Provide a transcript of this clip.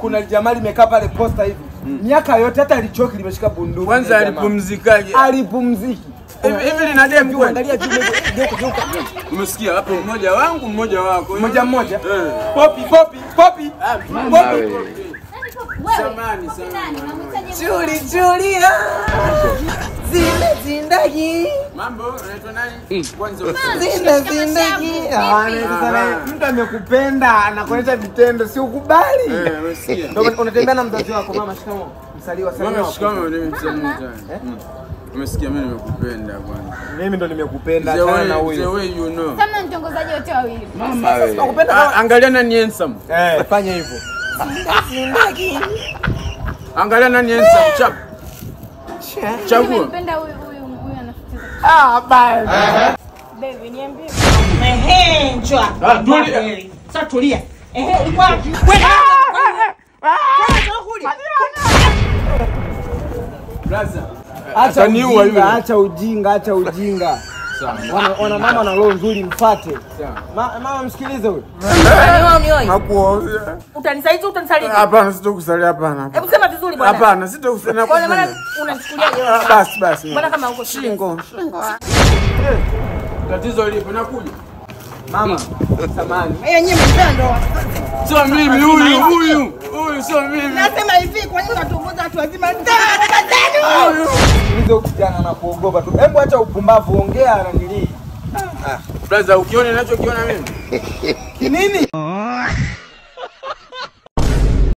Kuna jamaa limekaa pale posta hivi. Miaka yote hata alichoki limeshika bunduki. Kwanza alipumzikaje? Alipumziki. Hivi lina dem kweli? Angalia juu geuka geuka. Umesikia hapo mmoja wangu mmoja wako. Mmoja mmoja. Popi popi popi. Popi. Samani samani. Chuli chuli. Zile zindagi. Mambo, unaitwa nani? Kwanza zile zindagi. Ah, mtu amekupenda anakuonyesha vitendo, si ukubali. Eh, umesikia. Ndio unatembea na mzazi wako. Mama shikamoo. Msaliwa sana. Mama shikamoo, nimemsalimia tena. Umesikia mimi nimekupenda bwana. Mimi ndo nimekupenda sana na huyo. The way you know. Sasa mtongozaji wote wawili. Mama wewe. Nakupenda. Angalia nani handsome. Eh, fanya hivyo. Zindagi. Angalia nani handsome chap. Chagua. Nimempenda huyu huyu huyu anafitiza. Ah, bye. Baby, niambie. Ehe, njoo. Ah, tulia. Sasa tulia. Ehe, ulikuwa wapi? Wewe. Brother. Acha ujinga, acha ujinga, acha ujinga. Wana mama na roho nzuri mfate. Mama msikilize huyu. Nakuoza. Utanisaliti, utanisaliti. Hapana, sitokusalia hapana. Hebu sema vizuri bwana. Hapana, sitokusalia. Kwa maana unanichukuliaje wewe? Basi basi. Mbona kama uko shingo? Shingo. Tatizo lipo nakuja. Mama, samani. Eh, nyinyi mtando. Sio mimi huyu, huyu. Huyu sio mimi. Nasema hivi, kwa nini unatuongoza watu wazima? Baba zenu. Hizo kijana na kuogopa tu. Hebu acha upumbavu, ongea na nili. Brother, ukiona ninachokiona mimi? Nini?